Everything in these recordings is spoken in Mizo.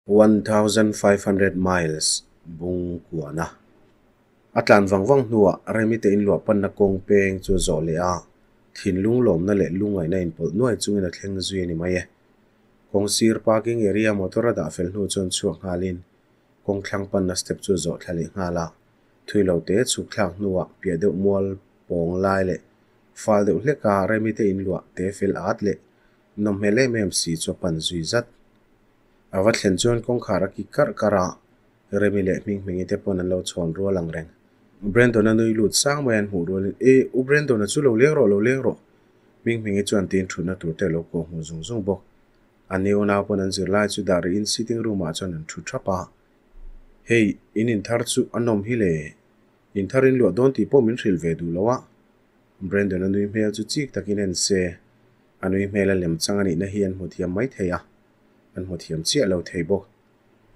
1500 miles bung kuana. A tlan vang vang hnuah Remi te inluah panna kawng peng chu a zawh leh a, thinlung lawmna leh lungaihna inpawlh nuai chungin a thleng zui a ni mai e. Kawng sir parking area motor a dah fel hnu chuan chhuak nghalin kawng thlang panna step chu a zawh thla leh nghal a, thui lo te chhuk thlak hnuah piah deuh mual pawng lai leh fal deuh hleka Remi te inluah te fel at leh nawm hmel em em si chu a pan zui zat. A va thlen chuan kawngkhar a kik karh karh a, Remi leh Hminghmingi te pawn an lo chhawn rual ang reng. Brandon-a nui lut sang mai an hmuh rualin, E, U Brandon-a chu lo leng rawh, lo leng rawh! Hminghmingi chuan tiin thutna tur te a lo kawh hmuh zung zung bawk. A ni unau pawn an zirlai chu dah rihin sitting room-ah chuan an thu thap a. Hei, in inthar chu a nawm hi le. Inthar in luah dawn tih pawh min hrilh ve duh lo a. Brandon-a nui hmel chu chik takin en se, a nui hmel a lem chang a nihna hi an hmu thiam mai thei a. An hmu thiam chiah lo thei bawk.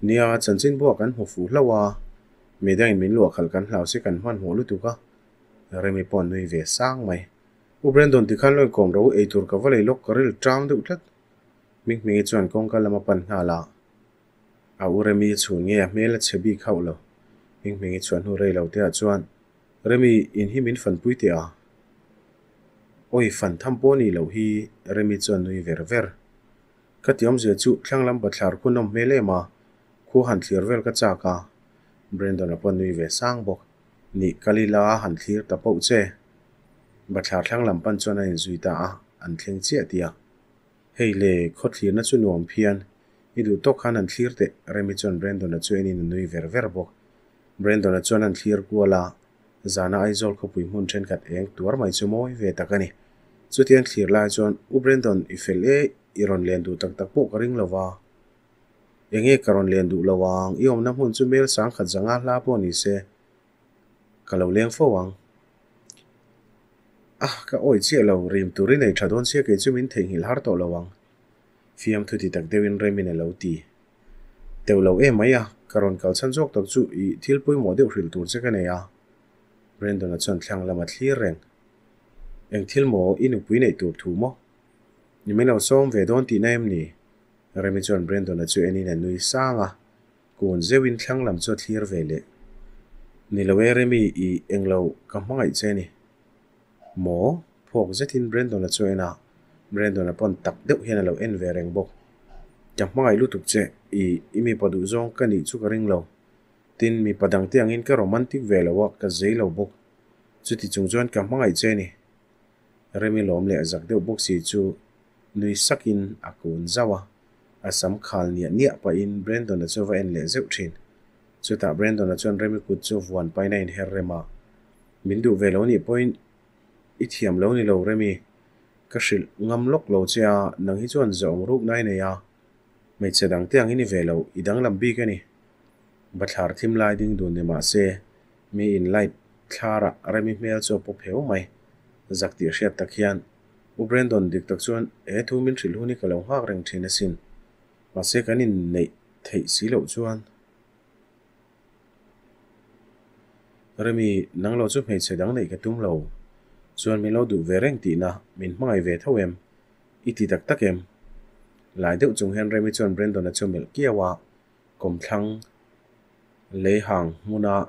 Nia, chanchin buah kan hmu fuh hlauh a, midangin min luah khalh kan hlau si kan hmanhmawh lutuk a, Remi pawh a nui ve sang mai. U Brandon tikhan lo inkawm ro eitur ka va lei lawk ka ril tang deuh tlat. Hminghmingi chuan kawngka lam a pan nghal a, a u Remi chhun nge a hmel a chhe bik hauh lo. Hminghmingi chuan hnu rei lo te ah chuan, Remi, in hi min fanpui teh a. Awi, fan tham pawh a nih loh hi, Remi chuan nui ver ver. Ka ti awmzia chu thlanglam bathlar khu nawm hmel em a, khu han thlir vel ka chak a, Brandon-a pawh nui ve sang bawk. Nih kal ila han thlir ta poh che. Bathlar thlanglam pan chuan a inzui ta a, an thleng chiah tih a. Hei le, khaw thlirna chu nuam phian, i duh tawk khan han thlir teh, Remi chuan Brandon-a chu enin a nui ver ver bawk. Brandon-a chuan han thlir kual a, Zana Aizawl khawpui hmun thenkhat eng tuar mai chu mawi ve tak a ni. Chutiang thlir lai chuan, U Brandon, i fel e, i rawn len duh tak tak pawh ka ring lo va. Enge ka rawn len duh lo ang, i awmna hmun chu mel sangkhat zanga hla pawh ni se, ka lo leng fo ang. Ah, ka awi chiah lo, rim tur i nei tha dawn sia kei chu min theihnghilh har tawh lo ang. Fiamthu ti tak deuhin Remin a lo ti. Teuh lo em mai a, ka rawn kal chhan zawk tak chu i thil pawimawh deuh hrilh tur che ka nei a. Brandon-a chuan thlang lam a thlir reng. Eng thil maw i nupui neih tur thu maw? Ni min lo sawm ve dawn tihna em ni? Remi chuan Brandon-a chu enin a nui sang a, kun zeuhin thlang lam chu a thlir ve leh. Ni lo e Remi, i englo ka hmangaih che ni. Maw? Phawk zetin Brandon-a chu a en a, Brandon-a pawn tak deuh hian a lo en ve reng bawk. Ka hmangaih lutuk che, i i mipa duhzawng ka nih chu ka ring lo. Tin, mipa dangte angin ka romantic ve lo a, ka zei lo bawk. Chuti chung chuan ka hmangaih che ni. Remi lawm leh zak deuh bawk si chu nui sakin a kun zauh a, a sam khal niah niah pahin Brandon-a chu va en leh zeuh thin. Chutah Brandon-a chuan Remi kut chu vuan pahin a inher rem a, Min duh ve lo nih pawhin i thiam lo ni lo Remi, ka hrilh ngam lawk lo che a, nang hi chuan zawng rukna i nei a, hmeichhe dangte ang i ni ve lo, i danglam bik a ni. Bathlar thim lai ding dun ni mah se, mi in light thlarah Remi hmel chu a paw pheu mai. Zak tih hriat tak hian, U Brandon dik tak chuan he thu min hrilh hun hi ka lo nghak reng thin asin. Mahse kan inneih theih si loh chuan. Remi, nang lo chu hmeichhe dang neih ka tum lo. Chuan min lo duh ve reng tihna min hmangaih ve tho em? I ti tak tak em? Lai deuh chung hian Remi chuan Brandon-a chu melh kiau a, kawmthlang lei hang hmuna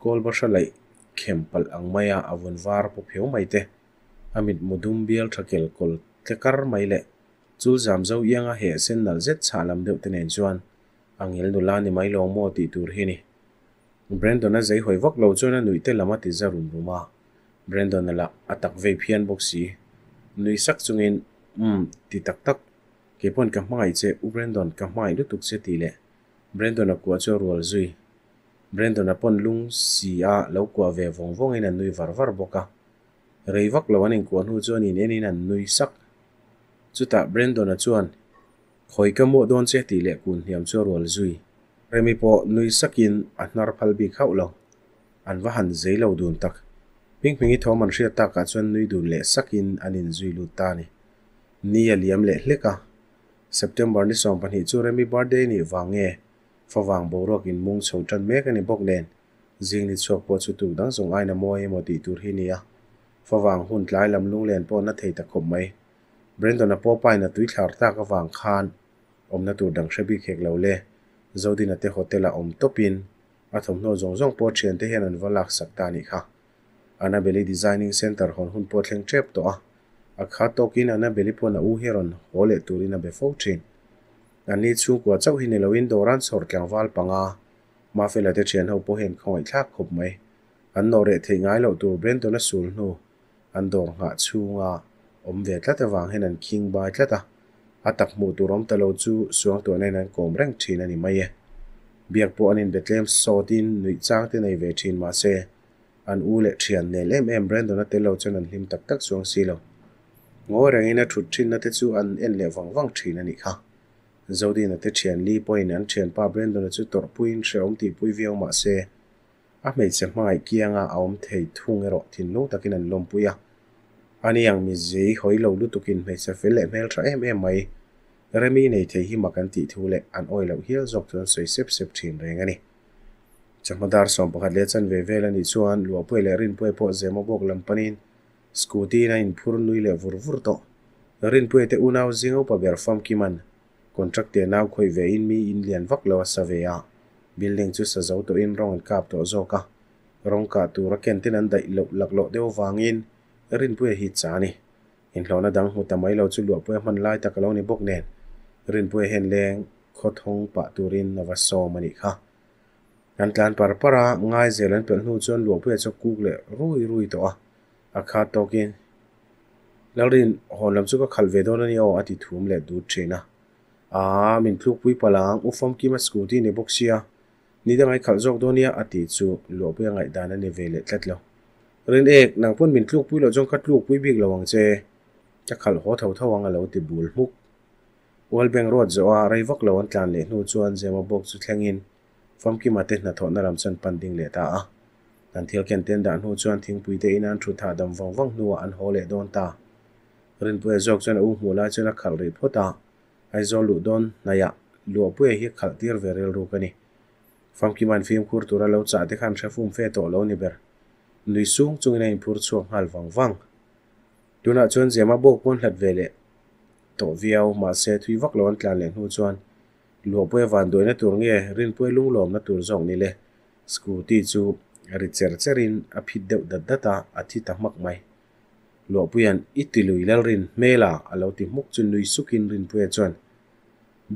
kawl bahra laih khem palh ang maia a vun var paw pheu mai te, a mitmu dum bial tha kel kawl tle kar mai leh chul zam zo ianga heh sen nalh zet chhah lam deuh te nen chuan a ngil nula ni mai lawng maw tih tur hi ni. Brandon-a zei hawi vak lo chuan a nuih te lam a ti za rum rum a, Brandon-a lah a tak vei phian bawk si. Nui sak chungin, Umm, ti tak tak, kei pawn ka hmangaih che, U Brandon, ka hmangaih lutuk che tih leh Brandon-a kuah chu a rual zui. Brandon-a pawn lung si a lo kuah ve vawng vawngin a nui var var bawk a. Rei vak lo an inkuah hnu chuan in enin an nui sak. Chutah Brandon-a chuan, Khawi ka muah dawn che tih leh kun hniam chu a rual zui. Remi pawh nui sakin a hnar phal bik hauh lo. An va han zei lo dun tak. Hminghmingi thawm an hriat takah chuan nui dun leh sakin an inzui lut ta a ni. Ni a liam leh hlek a. September ni 12 chu Remi birthday nih vang nge favang boruak inmung chho tan mek a ni bawk nen zing ni chhuak pawh chu tuk dang zawng aina mawi emaw tih tur hi a ni a. Favang hun tlai lam lunglen pawh na thei ta khawp mai. Brandon-a pawh pain a tui thlar tak avang khan awmna tur dang hre bik hek lo le. Zodina te hotel ah awm tawpin a thawmhnaw zawng zawng pawh thiante hian an va laksak ta a nih kha. Annabelle-i Designing Centre hawn hun pawh thleng tep tawh a, a kha tawkin Annabelle-i pawn a u hi rawn haw leh turin a be fo thin. Anni chhungkua chauh hi ni loin dawran chhawr tlangval panga Mafela te thian ho pawh hian khawngaihthlak khawp mai. An nawh reh theih ngai loh tur Brandon-a sul hnu an dawr nghah chhunga awm ve tlat avang hian an khing bai tlat a, a tak hmuh tur awm ta lo chu suangtuahna in an kawm reng thin a ni mai e. Biak pawh an inbe tlem sawtin nuih chang te nei ve thin mahse An u leh thian nel em em Brandon-a tel lo chuan an hlim tak tak chuang si lo. Ngawi rengin a thut thinna te chu an en leh vang vang thin a nih kha. Zodina te thian Lee pawhin an thianpa Brandon-a chu tawrhpuiin hrehawm tihpui viau mah se, a hmeichhe hmangaih kianga a awm thei thung erawh thinlung takin an lawmpui a. Ani ang mizei hawi lo lutukin hmeichhe fel leh hmeltha em em mai Remi nei thei hi mak an tih thu leh an awi loh hial zawk chu an sawi sep sep thin reng a ni. Chawhma dar 11 leh chanve vel a nih chuan Luahpuia leh Rinpuia pawh Zema bawk lam panin Scooty in a inphur nui leh vur vur tawh. Rinpuia te unau zing upa ber Famkiman contract te nau khawih ve in mi in lian vak lo a sa ve a, building chu sa zo tawhin rawng an kap tawh zawk a, rawng kah tur a ken ten an daih loh laklawh deuh avangin Rinpuia hi cha a ni. Inhlawhna dang hmu ta mai lo chu Luahpuia hman lai tak a lo ni bawk nen Rinpuia hian leng khawthawng pah turin a va sawm a nih kha. An tlan par par a, ngaizel an pelh hnu chuan Luahpuia chu a kuk leh rui rui tawh a, a khat tawkin, Lalrin, hawn lam chu ka khalh ve dawn a ni aw a ti thum leh dut thin a. Aa, min tlukpui palh ang, U Famkima scooty ni bawk sia, ni dang ai khalh zawk dawn nia a ti chu Luahpuia ngaihdan a ni ve leh tlat lo. Rin ek, nang pawn min tlukpui loh chuan ka tlukpui bik lo ang che, ka khalh haw tho tho ang a lo ti bul hmuk. World Bank ruat zawh a rei vak lo an tlan leh hnu chuan Zema bawk chu thlengin Famkima te hnathawhna lam chuan pan ding leh ta a. An thil ken ten dah hnu chuan thingpui te in an thut hahdam vang vang hnuah an haw leh dawn ta. Rinpuia zawk chuan a u hmuh lai chuan a khalh rih phawt a, Aizawl luh dawn hnaihah Luahpuia hi khalh tir ve rilruk a ni. Famkima'n fimkhur tura lo chah te khan hre fum fe tawh lo ni ber. Nui sung chungin a inphur chhuak nghal vang vang. Tunah chuan Zema bawk pawn hlat ve leh tawh viau, mahse thui vak lo an tlan leh hnu chuan Luahpuia van duaina tur nge Rinpuia lunglawmna tur zawk ni le? Scooty chu ri cher cherin a phit deuh dat dat a, a thi ta hmak mai. Luahpuia'n i ti lui Lalrin hmel a a lo ti hmuk chu nui sukin Rinpuia chuan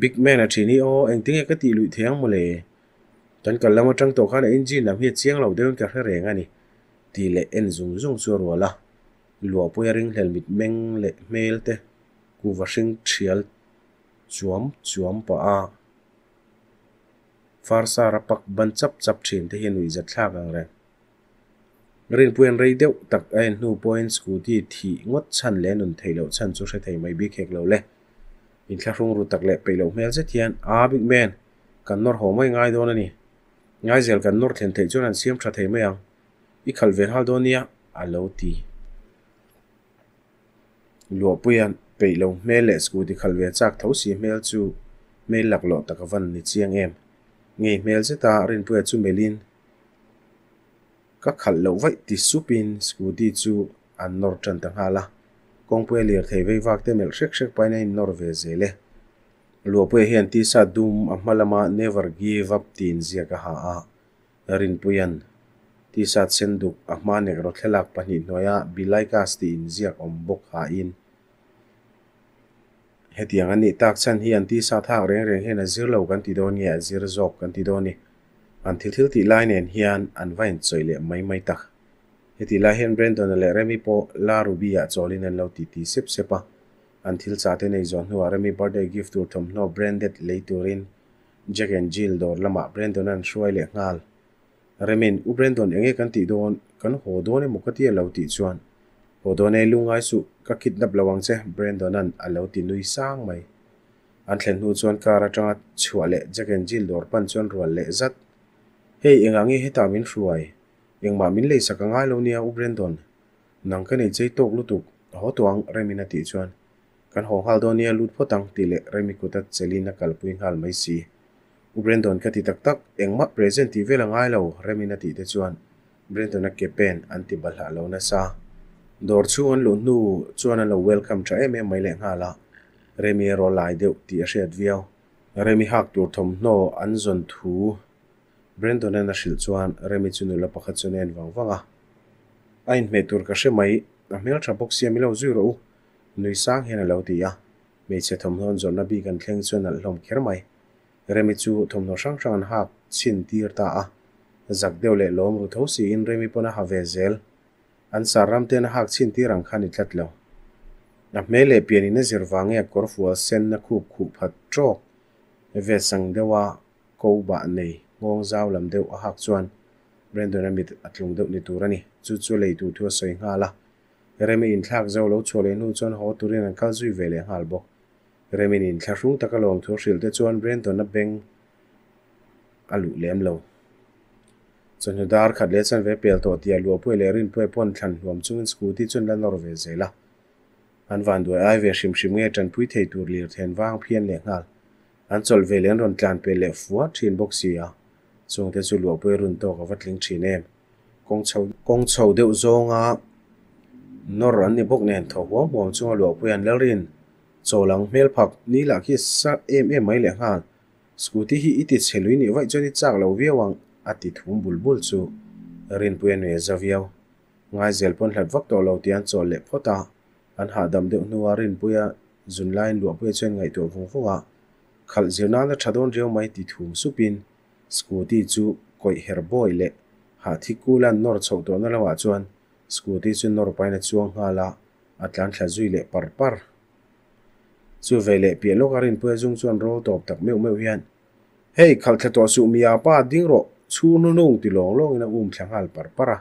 Big man a thin hi aw, engtinge ka tih luih thei ang mawle? Kan kal lam atang tawh khan a engine lam hi a chiang lo deuhin ka hre reng a ni tih leh en zung zung chu a rual a. Luahpuia ringhlel mitmeng leh hmel te kuhva hring thial chuam chuam pah a, Farsar a pak ban chap chap thin te hi a nuihzat thlak ang reng. Rinpuia'n rei deuh tak a en hnu pawhin scooty thih ngawt chhan leh nun theih loh chhan chu hre thei mai bik hek lo le. Inthlahrung ru tak leh peih loh hmel zet hian, Aa big man, kan nawr haw mai ngai dawn a ni. Ngaizel kan nawr thlen theih chuan an siam tha thei mai ang. I khalh ve nghal dawn nia, a lo ti. Luahpuia'n peih lo hmel leh scooty khalh ve chak tho si hmel chu hmel laklawh tak a van ni chiang em. Ngei hmel zeta Rinpuia chu melhin ka khalh loh vaih ti supin scooty chu an nawr tan ta nghal a. Kawngpuia lirthei vei vak te melh hrek hrek pahin a innawr ve zel e. Luahpuia hian t-shirt dum a hma lama Never give up tih inziak a ha a. Rinpuia'n t-shirt sen duk a hma nek rawthlalak pahnih hnuaia Be Like Us tih inziak awm bawk hain hetiang an nih tak chhan hi an t-shirt hak reng reng hian a zir lo kan ti dawn nge a zir zawk kan ti dawn ni. An thil thil tih lai nen hian an va inchawih leh mai mai tak. Hetih lai hian Brandon-a leh Remi pawh La Ruby-ah chawlin an lo titi sep sep a. An thil chah te nei zawh hnuah Remi birthday gift tur thawmhnaw branded lei turin Jack and Jill dawr lamah Brandon an hruai leh nghal. Remin, U Brandon enge kan tih dawn? Kan haw dawn emaw ka ti a lo tih chuan, Haw dawn e, lungngai suh, ka kidnap lo ang che, Brandon-a'n a lo ti nui sang mai. An thlen hnu chuan car atanga chhuah leh Jack and Jill dawr pan chuan rual leh zat. Hei, engah nge hetah min hruai? Engmah min leisak a ngai lo nia, U Brandon. Nang ka nei chei tawk lutuk, haw tawh ang, Remin a tih chuan. Kan haw nghal dawn nia lut phawt ang tih leh Remi kut a chelin a kalpui nghal mai si. U Brandon ka ti tak tak, engmah present tih vel a ngai lo, Remin a tih te chuan Brandon a ke pen an ti balhah lo nasa. Dawr chhung an luh hnu chuan an lo welcome tha em em mai leh nghal a, Remi a rawl lai deuh tih a hriat viau. Remi hak tur thawmhnaw an zawn thu Brandon-a'n a hrilh chuan Remi chu nula pakhat chuan a en vang vang a. A inhmeh tur ka hre mai, a hmeltha bawk sia mi lo zui rawh u, nui sang hian a lo ti a. Hmeichhe thawmhnaw an zawnna bik an thleng chuan nalh hlawm kher mai. Remi chu thawmhnaw hrang hrang an hak chhin tir ta a. Zak deuh leh lawm ru tho siin Remi pawn a ha ve zel. An sar ram ten a hak chhin tir ang kha a ni tlat lo. A hmel leh pian in a zir vang nge kawr fual sen a khup khuh phat tawk ve sang deuh a ko bah nei nghawng zau lam deuh a hak chuan Brandon a mit a tlung deuh ni tur a ni. Chu chu lei tur thu a sawi nghal a. Remi inthlak zo lo chhuah leh hnu chuan haw turin an kal zui ve leh nghal bawk. Remin inthlahrung taka lawmthu a hrilh te chuan Brandon a beng a luh lem lo. Chawhnu dar khat leh chanve pel tawh tih a Luahpuia leh Rinpuia pawn thlan hluam chungin scooty chuan la nawr ve zel a. An vanduai ai ve hrim hrim nge tanpui thei tur lirthei an vang phian leh nghal. An chawlh ve leh an rawn tlan pel leh fua thin bawk si a, chungte chu Luahpuia run tawk a va tling thin em. Kawng chho kawng chho deuh zawnga nawr an ni bawk nen thaw huam huam chunga Luahpuia an lalrin chaw lang hmel phak ni lah khi sa em em mai leh nghal. Scooty hi i ti chhe lui nih vaih chuan i chak lo viau ang, a ti thum bul bul chu Rinpuia nui a za viau. Ngaizel pawn hlat vak tawh lo tih an chawl leh phawt a, an hahdam deuh hnua Rinpuia zun laiin Luahpuia chuan ngaihtuah vung vung a, khalh zir nan a tha dawn riau mai ti thum supin Scooty chu kawih her bawi leh hahthi kula an nawr chhoh tawhna lamah chuan Scooty chu nawr pahin a chuang nghal a, a tlan thla zui leh par par. Chu ve leh piah lawka Rinpuia zung chuan rawl tawp tak meuh meuh hian, Hei, khalh thla tawh suh mia pa, ding rawh, chhur hnunung ti lawng lawngin a um thla nghal par par a.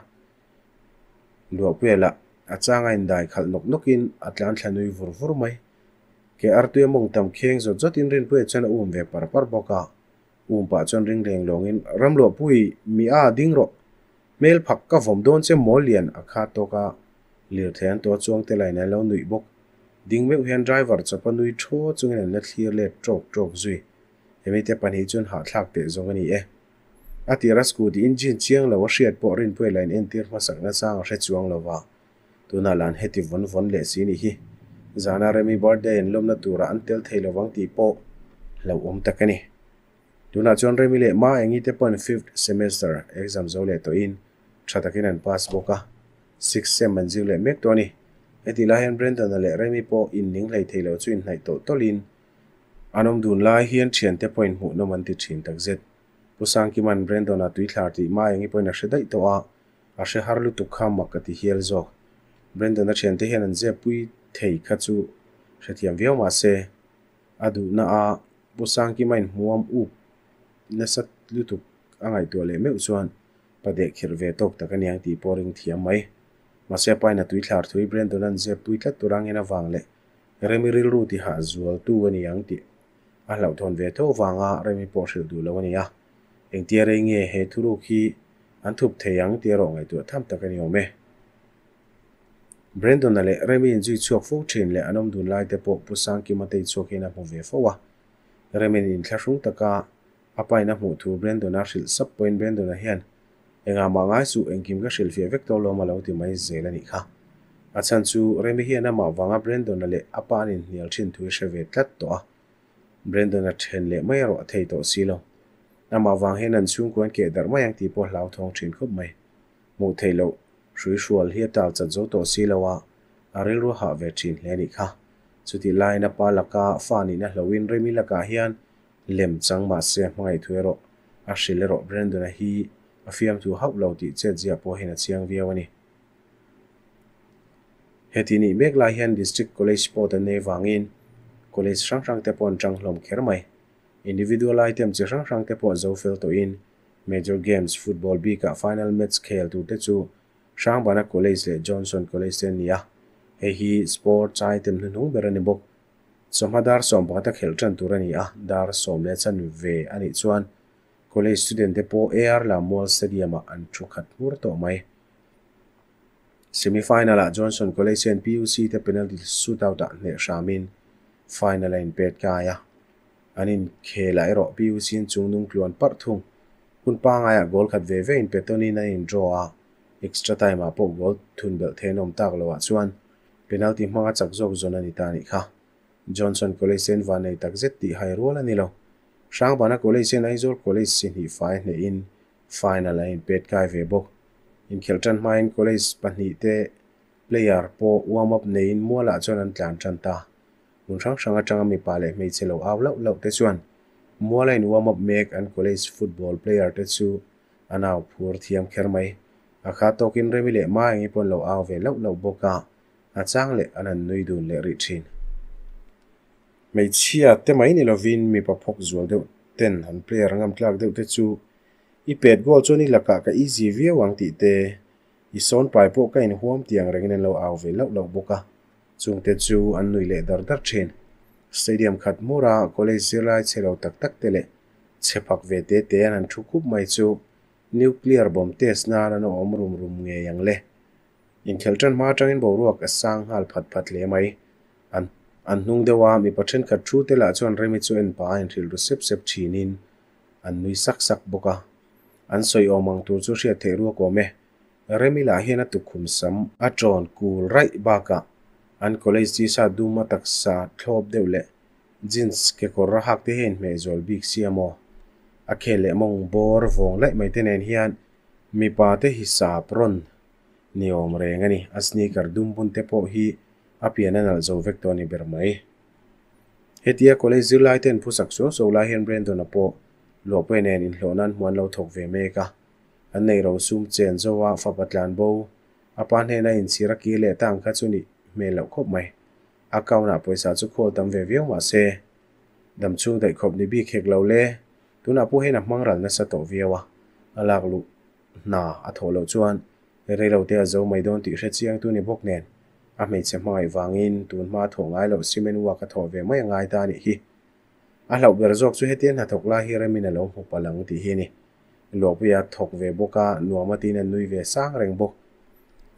Luahpuia lah a chang a indai khalh nawk nawkin a tlan thla nui vur vur mai. Ke artuia mawng tam kheng zawt zawtin Rinpuia chuan a um ve par par bawk a. Um pah chuan ring leng lawngin, Ramluahpui, mi a, ding rawh, Hmel phak ka vawm dawn che maw lian a kha tawk a, lirthei an tuah chuang te lain an lo nuih bawk. Ding meuh hian driver chawpa nui thaw chungin an la thlir let tawk tawk zui. Hemi te pahnih chuan hahthlak teh zawng a ni e. A tira scooty engine chiang lo a hriat pawh Rinpuia lain entir hmasak nachang a hre chuang lo va, tunah lah an heti vawn vawn leh si nih hi. Zana Remi birthday an lawmna turah an tel thei lovang tih pawh hlauhawm tak a ni. Tunah chuan Remi leh Ma Engi te pawhin fifth semester exam zo leh tawhin tha takin an pass bawk a, sixth sem an zir leh mek tawh a ni. Hetih lai hian Brandon-a leh Remi pawh inning hlei thei lo chu inhnaih tawlh tawlhin an awm dun lai hian thiante pawhin hmuhnawm an ti thin takzet. Pu Sangkima'n Brandon-a tuithlar tih Ma Engi pawhin a hre daih tawh a, a hre har lutuk kha mak a ti hial zawk. Brandon-a thiante hian an zep pui thei kha chu hrethiam viau mah se, a duhna a Pu Sangkima inhmuam up nasa lutuk a ngaihtuah leh meuh chuan pa deh khirh ve tawk tak aniang tih pawh ring thiam mai. Mahse a pain a tuithlar thui Brandon an zep pui tlat tur angin avang leh Remi rilru tihah zualtu a ni ang tih a hlauhthawn ve tho vanga Remi pawh hrilh duh lo a ni a. Engtia rei nge he thuruk hi an thup thei ang tih erawh ngaihtuah tham tak a ni awm e. Brandon-a leh Remi inzui chhuak fo thin leh an awm dun lai te pawh Pu Sangkima te chhuak hian a hmu ve fo a. Remi'n inthlahrung taka a pain a hmuh thu Brandon-a hrilh sap pawhin Brandon-a hian, Engah mah ngai suh, engkim ka hrilhfiah vek tawh lawm a lo ti mai zel a nih kha. A chhan chu Remi hian amah vanga Brandon-a leh a pa an inhnial thin thu i hre ve tlat tawh a. Brandon-a then leh mai erawh a thei tawh si lo. Amah vang hian an chhungkua an keh darh mai ang tih pawh a hlauthawng thin khawp mai. Hmuh theih loh Hruihrual hi a tal chat zo tawh si lo a, a rilru hah ve thin hle a nih kha. Chutih laiin a pa laka fa nihna hlohin Remi lakah hian lem chang mahse a hmangaih thu erawh a hrilh erawh Brandon-a hi a fiamthu hauh lo tih chetziah pawh hian a chiang viau a ni. Heti nih mek lai hian District College pawh an nei vangin College hrang hrang te pawh an tang hlawm kher mai. Individual item chi hrang hrang te pawh zo fel tawhin Major Games football bikah final match khel turte chu Hrangbana College leh Johnson College te an ni a, hei hi sports item hnuhnung ber a ni bawk. Chawhma dar 11 a khelh tan tur a ni a, dar 10 ve a nih chuan college student te pawh AR Lammual Stadium-ah an thu khat hmur tawh mai. Semi-final-ah Johnson College hian PUC te penalty shootout-ah hneh hramin final a inpet kai a. An inkhelah erawh PUC in chungnung tluan parh thung. Hun pangaiah goal khat ve ve in pe tawnin an in draw a, extra time ah pawh goal thun belh theih an awm tak loh ah chuan penalty hmanga chak zawk zawn a ni ta a nih kha. Johnson College te an van nei tak zet tih hai rual a ni lo. Hrangbana College hian Aizawl College si hnih fai hnehin final a inpet kai ve bawk. Inkhelh tan hmain College pahnihte player pawh warm up neiin mualah chuan an tlan tan ta. Hmun hrang hrang atanga mipa leh hmeichhe lo au lauh lauh te chuan muala in warm up mek an college football player te chu an au phur thiam kher mai. A kha tawkin Remi leh Maengi pawh an lo au ve lauh lauh bawk a, a chang leh an han nui dun leh rih thin. Hmeichhia te mai ni lovin mipa phawk zual deuh ten an player ngam tlak deuh te chu i pet goal chuan i lakah ka easy viau ang tih te, i sawn pai pawh ka inhuam tih ang rengin an lo au ve lauh lauh bawk a, chungte chu an nui leh dar dar thin. Stadium khat hmura college zirlai chhe lo tak tak te leh chhe phak ve te te an han thu khup mai chu nuclear bomb test nan an awm rum rum ngei ang le. Inkhelh tan hma atangin boruak a sang nghal phat phat hle mai. An an hnung deuh a, mipa thenkhat thu te lah chuan Remi chu en pah a inhrilh ru sep sep thinin an nui sak sak bawk a. An sawi awm ang tur chu hriat theih ruak awm e. Remi lah hian a tukkhum sam a tawn kul raih bakah an college tisa dum a taksa thlawp deuh leh jeans kekawr a hak te hi a inhmeh zual bik sia maw? A khel leh mawng bawr vawng laih mai te nen hian mipa te hisap rawn ni awm reng a ni. A sneaker dum bun te pawh hi a pian a nalh zo vek tawh a ni ber mai. Hetia college zirlai ten phusak suau suau lai hian Brandon-a pawh luahpui nen inhlawh nan hmuh an lo thawk ve mek a. An nei ro sum chen zo a, fapa tlan bo, a pa hnena inchhir a kir leh ta ang kha chu nih hmel loh khawp mai. Account-ah pawisa chu khawl tam ve viau mah se, dam chhung daih khawp ni bik hek lo le. Tunah pawh hian a hmang ral nasa tawh viau a, a lak luh hna a thawh loh chuan Reilo te a zo mai dawn tih hre chiang tu ni bawk nen, a hmeichhe hmangaih vangin tun hma thawh ngai loh cement work a thawh ve mai a ngai ta a nih hi. A hlauh ber zawk chu hetia hnathawk lai hi remin a lo hmu palh ang tih hi a ni. Luahpuia thawk ve bawk a, nuam a tiin a nui ve sang reng bawk.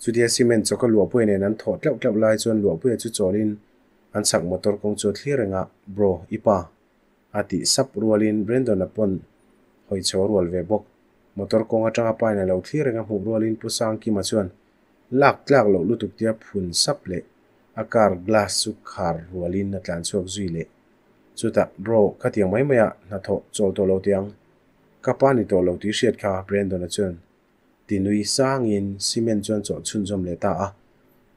Chutia cement chawka Luahpuia nen an thawh tleuh tleuh lai chuan Luahpuia chu chawlin an chhak motor kawng chu a thlir reng a, Bro, i pa. A tih sap rualin Brandon-a pawn hawi chho a rual ve bawk. Motor kawng atanga pain a lo thlir reng a hmuh rualin Pu Sangkima chuan lak tlak loh lutuk tia phun sap leh a car glass chu khar rualin a tlan chhuak zui leh. Chutah, Bro, khatiang mai maiah hnathawh chawl tawh lo teh ang. Ka pa ni tawh lo tih hriat kha Brandon-a chuan ti nui sangin cement chuan chawh chhunzawm leh ta a.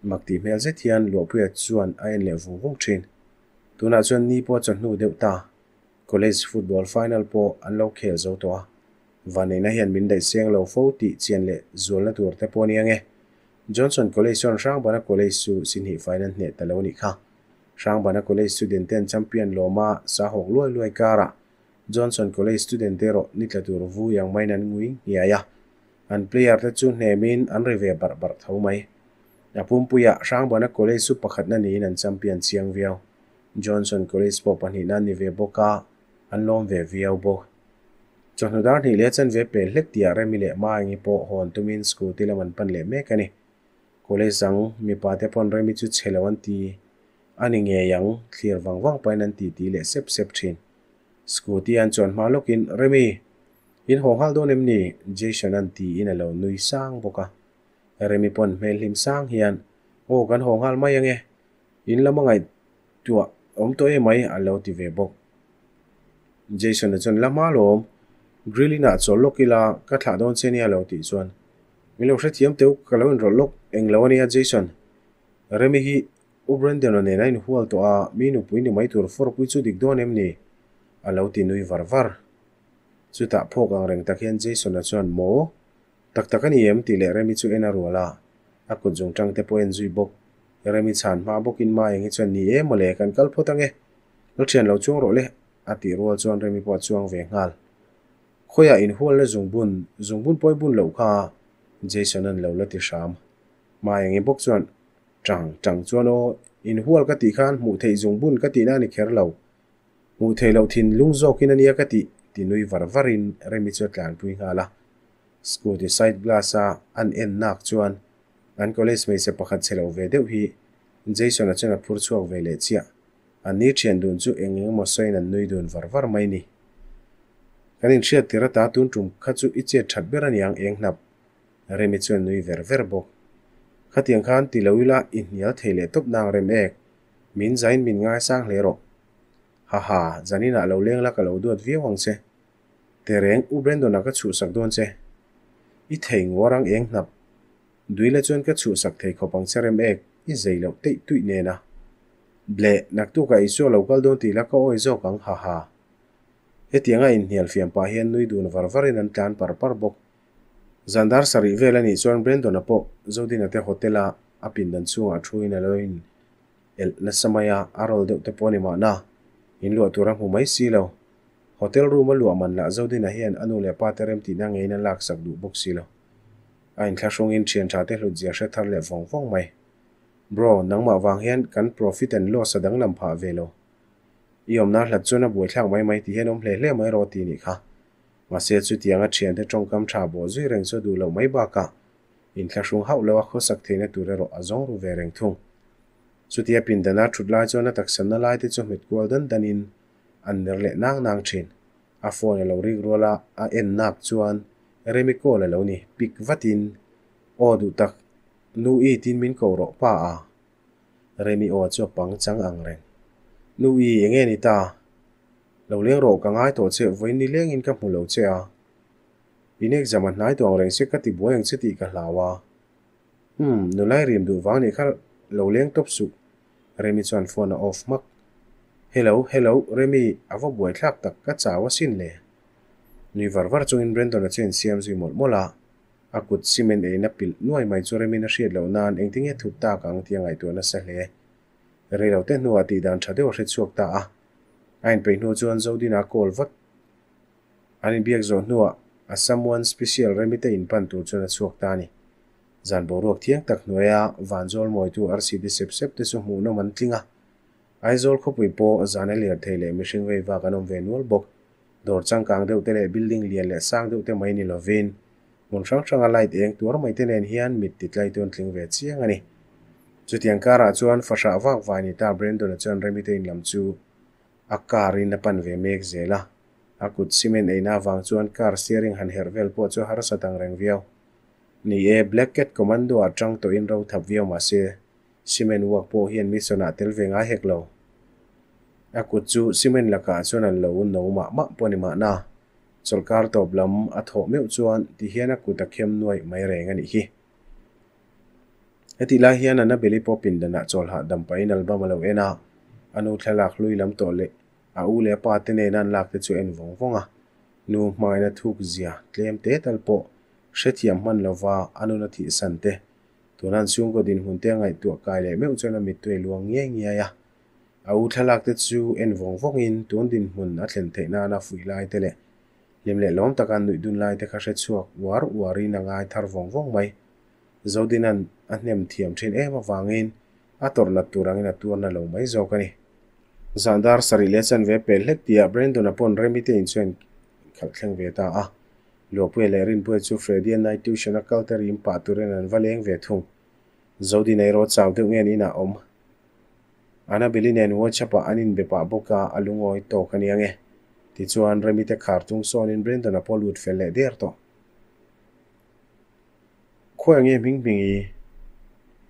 Mak tih hmel zet hian Luahpuia chuan a en leh vung vung thin. Tunah chuan ni pawh a chawhnu deuh ta. College football final pawh an lo khel zo tawh a, Vaneina hian min daih seng lo fo tih chian leh zualna tur te pawh a ni ang e. Johnson College chuan Hrangbana College chu Sinhnih final hneh ta lo nih kha. Hrangbana College student ten champion lawma sa hawk luai luai karah Johnson College student te erawh ni tla tur vui ang maiin an ngui nghiai a, an player te chu hnemin an ri ve barh barh tho mai. A pumpuiah Hrangbana College chu pakhatna niin an champion chiang viau. Johnson College pawh pahnihna an ni ve bawk a, an lawm ve viau bawk. Chawhnu dar hnih leh chanve pel hlek tihah Remi leh Maengi pawh hawn tumin scooty lam an pan leh mek a ni. College ang mipa te pawn Remi chu chhe lo an ti a ni ngei ang, thlir vang vang pahin an titi leh sep sep thin. Scooty an chuan hma lawkin, Remi, in haw nghal dawn em ni? Jason an tiin a lo nui sang bawk a. Remi pawn hmel hlim sang hian, Aw kan haw nghal mai ange, In lam a ngaihtuah awm tawh em mai a lo ti ve bawk. Jason-a chuan la hma lawm, grill inah chawl lawk ila ka thlah dawn che nia a lo tih chuan min lo hrethiam teuh ka lo inrawlh lawk eng lo a nia Jason. Remi hi U Brandon-a nen a inhual tawh a, mi nupui ni mai tur fawrpui chu dik dawn em ni? a lo ti nui var var. Chutah phawk ang reng tak hian Jason-a chuan maw? Tak tak a ni em? tih leh Remi chu en a rual a, a kut zungtang te pawh en zui bawk. Remi chhan hma bawkin Maengi chuan ni e mawle, kan kal phawt ange. Lo thian lo chuang rawh le, a tih rual chuan Remi pawh a chuang ve nghal. Khawiah inhualna zungbun, zungbun pawi bun loh kha Jason-a'n lo la ti hram. Maengi bawk chuan Tang tang chuan aw, inhual ka tih khan hmuh theih zungbun ka tihna a ni kher lo. Hmuh theih loh thinlung zawkin a nia ka tih, ti nui var varin Remi chu a tlanpui nghal a. Scooty side glass a an en nak chuan an college hmeichhe pakhat chhe lo ve deuh hi Jason-a chuan a phur chhuak ve leh chiah. An ni thian dun chu eng eng emaw sawiin an nui dun var var mai ni. Kan inhriat tir ata tun tum kha chu i chet that ber a niang eng hnap. Remi chuan nui ver ver bawk. Khatiang khan ti lo ila i hnial thei leh tawp nang rem ek. Min zain min ngaisang hle rawh. Haha, zaninah lo leng la ka lo duat viau ang che. Tehreng, U Brandon-a ka chhuhsak dawn che. I thei nguar ang eng hnap. Duila chuan ka chhuhsak thei khawp ang che rem ek, i zei loh teih tuih nena. Bleh, naktukah Isua lo kal dawn tih la ka awi zawk ang, haha. Hetianga inhnial fiam pah hian nui dun var varin an tlan par par bawk. Zan dar sarih vel a nih chuan Brandon-a pawh Zodina te hotel-a a pindan chhungah thuin a lo in elh nasa mai a, a rawl deuh te pawh a ni mahna, in luah tur a hmu mai si lo. Hotel room a luah man lah Zodina hian a nu leh pa te remtihna ngeiin a laksak duh bawk si lo. A inthlahrungin thian tha te hlut zia hre thar leh vawng vawng mai. Bro, nangmah vang hian kan profit and loss a danglam phah ve lo. I awmna hlat chuan a buaithlak mai mai ti hian awm hle hle mai rawh ti nih kha. Mahse chutianga thiante tawngkam tha bawh zui reng chu a duh loh mai bakah inthlahrung hauh lo a khawsak theihna tur erawh a zawng ru ve reng thung. Chutia pindana thut lai chuan a taksanna lai te chu hmet kual dan danin an ner leh nang nang thin. A phone a lo rik rual a, a en nak chuan Remi call a lo ni. Pick vatin, Aw duh tak, nu i tin min ko rawh pa a. Remi aw chu a pang chang ang reng. Nu i, enge ni ta? Lo leng rawh ka ngai tawh che, vawiin ni lengin ka hmu lo che a. In exam a hnai tawh ang reng che ka ti buai ang che tih ka hlau a. Umm, nulai rim duh vang nih kha lo leng tawp suh. Remi chuan phone a off hmak. Hello, hello, Remi, a va buai thlak tak, ka chau asin le. Nui var var chungin Brandon-a chu insiam zui mawlh mawlh a. A kut cement eina pilh nuai mai chu Remin a hriat loh nan engtinge thup tak ang tih a ngaihtuah nasa hle. Reilote hnuah tihdan tha deuh a hre chhuak ta a. A inpeih hnu chuan Zodina a call vat. An inbiak zawh hnuah a Someone Special Remite inpan tur chuan a chhuak ta a ni. Zan boruak thiang tak hnuaia vanzawl mawitu arsi te sep sep te chu hmuhnawm an tling a. Aizawl khawpui pawh zan a lir thei leh mihring vei vak an awm ve nual bawk. Dawr changkang deuh te leh building lian leh sang deuh te mai ni lovin hmun hrang hranga light eng tuar mai te nen hian mit ti tlai tu an tling ve chiang a ni. Chutiang karah chuan fahrah vak vai ni ta Brandon-a chuan Remite in lam chu a car in a pan ve mek zel a. A kut cement eina avang chuan car steering han herh vel pawh chu harsa dang reng viau. Ni e, Black Cat Commando ah tang tawhin ro thap viau mah se, cement work pawh hian mission ah tel ve ngai hek lo. A kut chu cement lakah chuan an lo no mah mah pawh a ni mahna, chawlhkar tawp lam a thawh meuh chuan ti hian a kut a khem nuaih mai reng a nih hi. Hetih lai hian Annabelle pawh pindanah chawlhah dam pahin album a lo en a, a nu thlalak hlui lam tawh leh A u leh a pa te nena an lak te chu a en vawng vawng a, nu hmaina thuk zia tlem te tal pawh hrethiam hman lova a nuna thihsan te, tuna an chhungkaw dinhmun te a ngaihtuah kai leh meuh chuan a mittui a luang ngiai ngiai a. A u thlalak te chu en vawng vawngin tun dinhmun a thlen theih nana fuih lai te leh hlim leh lawm taka an nuih dun lai te kha hrechhuak uar uarin a ngai thar vawng vawng mai. Zodina'n a hnem thiam thin em avangin a tawrh nat tur angin a tuarna lo mai zawk a ni. Zan dar sarih leh chanve pel hlek tihah Brandon-a pawn Remi te inchuan khalh thleng ve ta a. Luahpuia leh Rinpuia chu Freddy-a night tuition a kal te rim pah turin an va leng ve thung. Zodina erawh chau deuh ngen inah awm. Annabelle-i nen WhatsApp-ah an inbe pah bawk a, a lungawi tawk a ni ange. Tichuan Remi te khar tung sawnin Brandon-a pawh lut fel leh der tawh. Khawi ange hming hming i?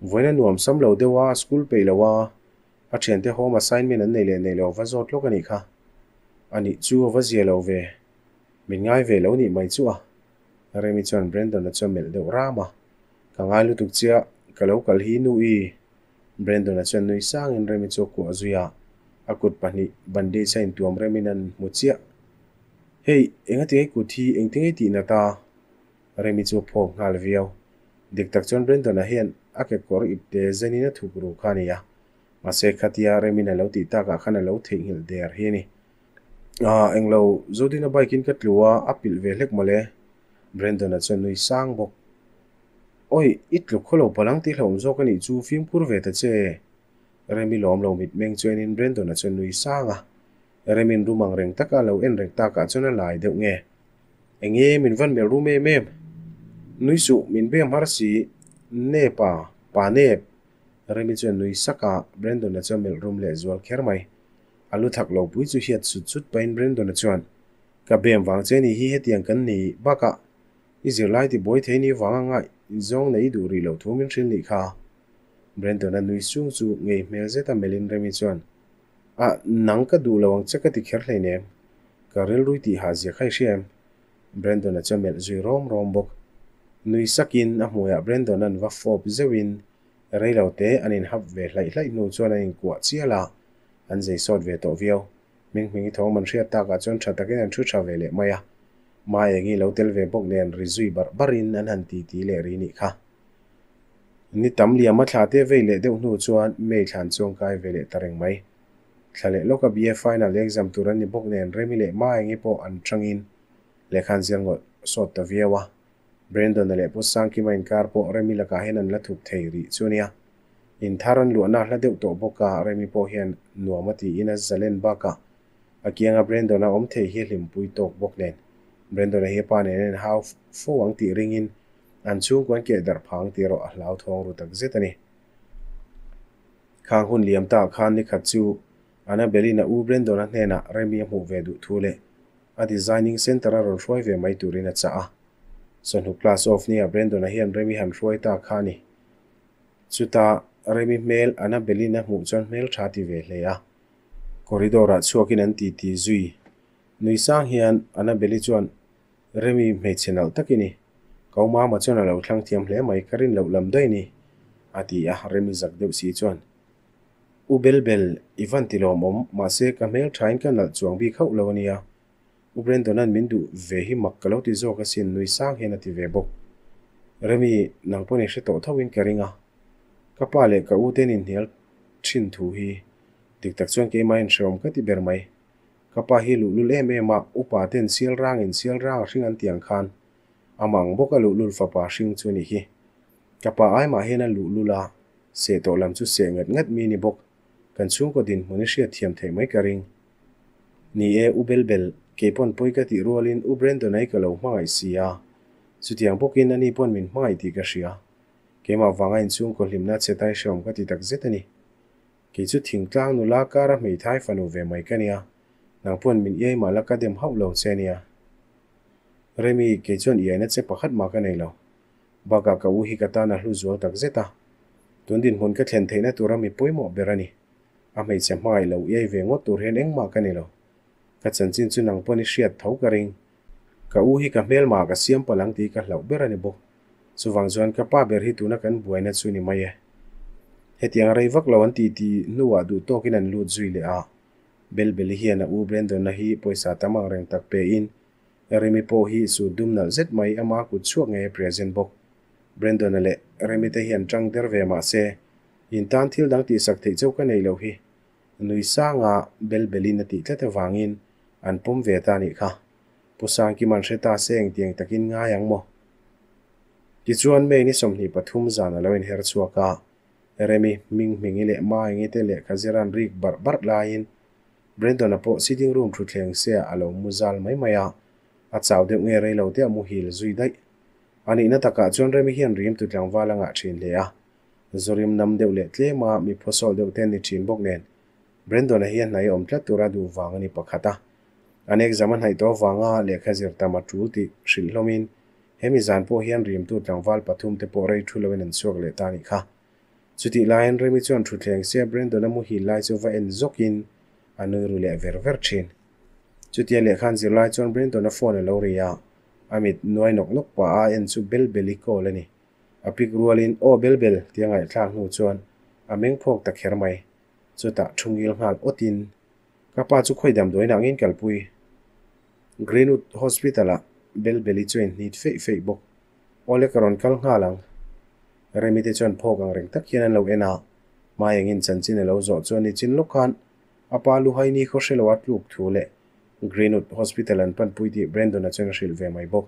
Vawiin a nuam sam lo deuh a, school peih lo a, a thiante home assignment an nei leh nei lo va zawt lawk a nih kha. A nih chu a va zia lo ve. Min ngai ve lo nih mai chu a. Remi chuan Brandon-a chu a melh deuh ram a. Ka ngai lutuk chiah, ka lo kal hi nu i. Brandon-a chuan nui sangin Remi chu a kuah zui a, a kut pahnih bandage a intuam remin an hmu chiah. Hei, engatinge kut hi engtinge i tih nat a? Remi chu a phawk nghal viau. Dik tak chuan Brandon-a hian a kekawr ipte zenin a thuk ru kha a ni a, mahse khatia Remin a lo tih takah khan a lo theihnghilh der hi a ni. Ah, englo, Zodina bike-in ka tlu a, a pilh ve hlek mawle. Brandon-a chuan nui sang bawk. Awi, i tluk khaw lo palang tih hlauhawm zawk a nih chu, fimkhur ve ta che. Remi lawm lo mitmeng chu enin Brandon-a chuan nui sang a. Remin rum ang reng taka a lo en reng takah chuan a lai deuh nge. Enge min van melh rum em em? Nui suh, min bem har si. Nep a, pa nep. Remi chuan nui sak a, Brandon-a chuan melh rum leh zual kher mai. A lu thak lo pui chu hiat sut sut pahin Brandon-a chuan, Ka bem vang che ni hi hetiang kan ni bakah i zirlai ti buai thei ni vanga ngaih zawng nei duh rih loh thu min hrilh nih kha. Brandon-a nui sung chu ngei hmel zeta melhin Remi chuan, Ah, nang ka duh lo ang che ka ti kher hleinem. Ka rilrui tih hah zia kha i hria em? Brandon-a chu a melh zui rawm rawm bawk. Nui sakin a hmuiah Brandon-a'n va fawp zeuhin rei lo te an inhap ve hlaih hlaih hnu chuan an inkuah chial a, an zei sawt ve tawh viau. Hming hmingi thawm an hriat takah chuan tha takin an thu tha ve leh mai a. Maengi lo tel ve bawk nen ri zui barh barhin an han titi leh ri nih kha. Ni tam liam a thla te vei leh deuh hnu chuan May thlan chuang kai ve leh ta reng mai. Thla leh lawka BA final exam tur an ni bawk nen Remi leh Maengi pawh an tangin lehkha an zir ngawt sawt ta viau a. Brandon-a leh Pu Sangkima inkar pawh Remi lakah hian an la thup thei rih chu nia. In thar an luahna hla deuh tawh bawk a, Remi pawh hian nuam a tiin a zalen bakah a kianga Brandon-a awm thei hi a hlimpui tawk bawk nen. Brandon-a hi a pa nen a inhau fo ang tih ringin an chhungkaw an keh darh phah ang tih erawh a hlauthawng ru tak zet a ni. Khang hun liam takah khan nikhat chu Annabelle-in a u Brandon-a hnenah Remi a hmuh ve duh thu leh a designing centre a rawn hruai ve mai turin a chah a. Chawhnu class off nia Brandon-a hian Remi han hruai ta kha a ni. Chutah Remi hmel Annabelle-in a hmuh chuan hmel tha ti ve hle a. Corridor-ah chhuakin an titi zui. Nui sang hian Annabelle-i chuan Remi hmeichhe nalh tak i ni. Kau mama chuan a lo thlang thiam hle mai, ka rin loh lam daih ni, a ti a, Remi zak deuh si chuan, U Belbel, i van ti lawmawm, mahse ka hmel thain ka nalh chuang bik hauh lo a nia. U Brandon-a'n min duh ve hi mak ka lo ti zawk asin nui sang hian a ti ve bawk. Remi, nang pawhin i hre tawh thoin ka ring a. Ka pa leh ka u ten inhnial thin thu hi dik tak chuan keimah inhrehawm ka ti ber mai. Ka pa hi luhlul em em a, upa ten sial rangin sial rang a hring an ti ang khan amah ang bawk a luhlul fapa hring chu a nih hi. Ka pa ai mah hian a luhlul a, seh tawh lam chu seh ngat ngat mi ni bawk. Kan chhungkaw dinhmun i hriat thiam theih mai ka ring. Ni e, U Belbel, kei pawn pawi ka tih rualin U Brandon-a i ka lo hmangaih si a. Chutiang bawkin ani pawn min hmangaih tih ka hria. Keimah vanga inchhungkaw hlimna che tai hreawm ka ti tak zet a ni. Kei chu thingtlang nula kara hmeithai fanu ve mai ka nia. Nang pawn min iai mah la ka dem hauh lo che a nia. Remi, kei chuan iaina che pakhat mah ka nei lo. Bakah ka u hi ka tan a hlu zual tak zet a, tun dinhmun ka thlen theihna tura mi pawimawh ber a ni. A hmeichhe hmangaih lo iai ve ngawt tur hian engmah ka ni lo. Ka chanchin chu nang pawn i hriat tho ka ring. Ka u hi ka hmelmah ka siam palh ang tih ka hlauh ber a ni bawk. Chuvang chuan ka pa ber hi tuna kan buaina chu ni mai e. Hetiang rei vak lo an tih tih hnuah duh tawkin an lut zui leh a. Belbeli hian a u Brandon-a hi pawisa tam ang reng tak pein Remi pawh hi suit dum nalh zet mai ama kut chhuak ngei a present bawk. Brandon-a leh Remi te hian tang der ve mah se, in tan thil dang tihsak theih chauh ka nei loh hi. Nui sanga bel belin a tih tlat avangin an pawm ve ta nih kha. Pu Sangkima'n hre ta se engtiang takin ngai ang maw? Tichuan May ni 23 zan a lo inher chhuak a, Remi, Hming Hmingi leh Maengi te lehkha zira'n rik barh barh laiin Brandon-a pawh sitting room thutthleng seah a lo mu zal mai mai a, a chau deuh nge rei lo te a muhil zui daih. A nihna takah chuan Remi hian rim tu tlangval a ngah thin hle a, Zorim nam deuh leh tlema mi phawsawlh deuh te an ni thin bawk nen, Brandon-a hi a hnaih awm tlat tura duh vang a ni pakhat a. An exam a hnaih tawh avanga lehkha zir tam a tul tih hrilh hlawmin hemi zan pawh hian rimtu tlangval pathum te pawh rei thu loin an chhuak leh ta a nih kha. Chutih laiin Remi chuan thutthleng sia Brandon-a muhil lai chu va en zawkin a nui ru leh ver ver thin. Chutia lehkhan zirlai chuan Brandon-a phone a lo ri a, a mit nuai nawk nawk pah a en chu Belbel-i call a ni. A pick rualin, Aw Belbel! tia ngaihthlak hnu chuan a meng phawk ta kher mai. Chutah thu ngil nghal awtin, Ka pa chu khawi damdawiin angin kalpui. Greenwood Hospital-ah Belbel-i chu a inhnit feih feih bawk. Awle ka rawn kal nghal ang. Remi te chuan phawk ang reng tak hian an lo en a, hmai engin chanchin a lo zawh chuan nichin lawk khan a pa Luhaini khaw hre lo a tluk thu leh Greenwood Hospital an panpui tih Brandon-a chuan a hrilh ve mai bawk.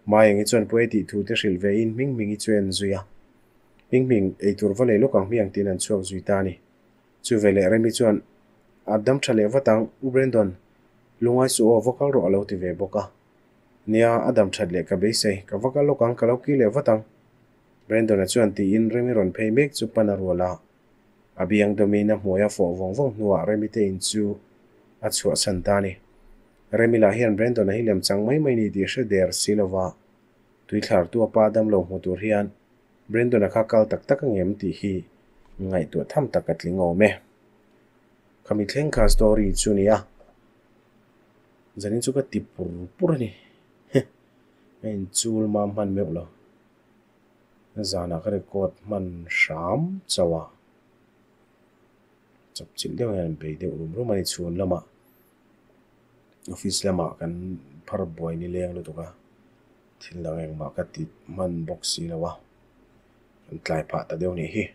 Hmai engi chuan Puai tih thu te hrilh ve in Hming Hmingi chu a en zui a. Hming Hming, eitur va lei lawk ang hmiang tiin an chhuak zui ta a ni. Chu veleh Remi chuan a dam tha leh vat ang, U Brandon, lungai suh aw, va kal rawh a lo ti ve bawk a. Nia, a dam that leh ka beisei, ka va kal lawk ang, ka lo kir leh vat ang. Brandon-a chuan tiin Remi rawn phei mek chu pan a rual a. A biang dawmin a hmuai a fawh vawng vawng hnuah Remi te in chu a chhuahsan ta a ni. Remi lah hian Brandon-a hi lem chang mai mai ni tih hre der si lova tuithlartu a pa damlo hmu tur hian Brandon-a kha kal tak tak angem tih hi ngaihtuah tham tak a tling awm e. Khami thleng kha story chu nia. Zanin chu ka ti pur pur a ni. Ka inchul mam hman meuh lo. Zanah ka record hman hram chauh a. Chawp chilh deuh hian an bei deuh rum rum a ni chhun lamah. Office lamah kan phar buai ni leng lutuk a. Thil dang engmah ka ti hman bawk si lo a. Kan tlai phah ta deuh nih hi.